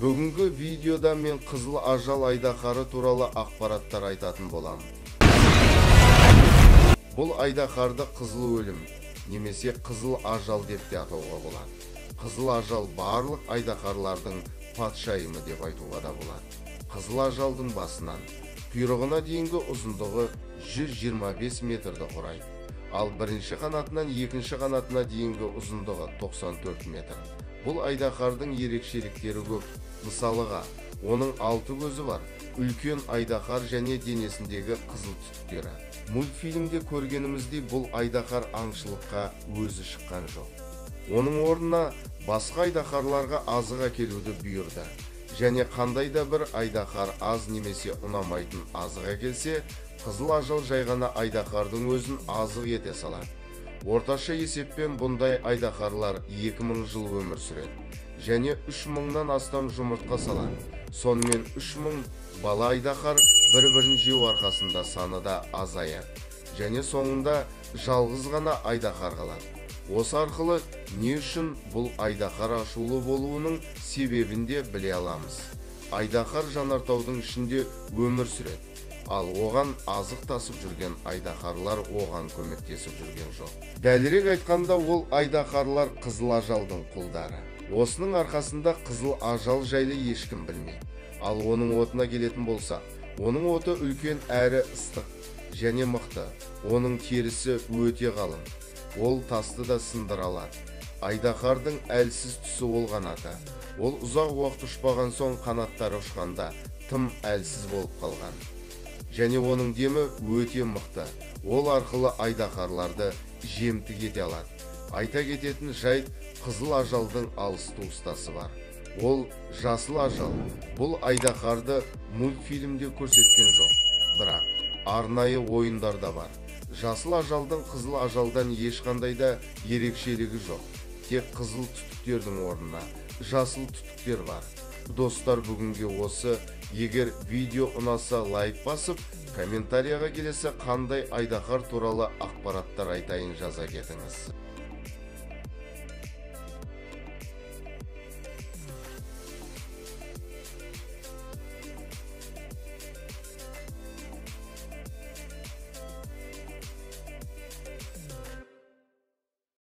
Бүгінгі видеода мен қызыл ажал айдаһары туралы ақпараттар айтатын боламын. Бұл айдаһарды қызыл өлім немесе қызыл ажал деп те атауға болады. Қызыл ажал барлық айдаһарлардың патшайымы деп айтуға да болады. Қызыл ажалдың басынан құйрығына дейінгі ұзындығы 125 метрді құрайды. Ал бірінші қанатынан екінші қанатына дейінгі ұзындығы 94 метр. Бұл айдаһардың ерекшеліктері көп. Мысалыға, оның 6 көзі бар, үлкен айдаһар және денесіндегі қызыл түтіктері. Мультфильмде көргеніміздей бұл айдаһар аңшылыққа өзі шыққан жоқ. Оның орнына басқа айдаһарларға азық әкелуді бұйырды. Және қандай да бір айдаһар аз немесе ұнамайтын азық әкелсе, қызыл ажал жай ғана айдаһардың өзін азық ете салады. Орташа есеппен бұндай айдаһарлар 2000 жыл өмір сүреді және 3000-нан астам жұмыртқа салады. Сонымен 3000 бала айдаһар бір-бірін жеу арқасында саны да азаяды және соңында жалғыз ғана айдаһар қалады. Осы арқылы не үшін бұл айдаһар ашулы болуының себебін де біле аламыз. Айдаһар жанартаудың ішінде өмір сүреді. Ал оған азық тасып жүрген айдаһарлар оған көмектесіп жүрген жоқ. Дәлірек айтқанда, ол айдаһарлар қызыл ажалдың құлдары. Осының арқасында қызыл ажал жайлы ешкім білмейді. Ал оның отына келетін болса, оның оты үлкен әрі ыстық және мықты. Оның терісі өте қалың. Ол тасты да сындыра алады. Айдаһардың әлсіз тұсы ол қанаты. Ол ұзақ уақыт ұшпаған соң қанаттары ұшқанда тым әлсіз болып қалған. Және оның демі өте мықты. Ол арқылы айдаһарларды жемтік ете алады. Айта кететін жайт, қызыл ажалдың алыс туыстасы бар. Ол жасыл ажал. Бұл айдаһарды мультфильмде көрсеткен жоқ, бірақ арнайы ойындарда бар. Жасыл ажалдың қызыл ажалдан ешқандай да ерекшелігі жоқ. Тек қызыл түтіктердің орнына жасыл түтіктер бар. Достар, бүгінге осы. Егер видео ұнаса, лайк басып, комментарияға келесі қандай айдаһар туралы ақпараттар айтайын жаза кетіңіз.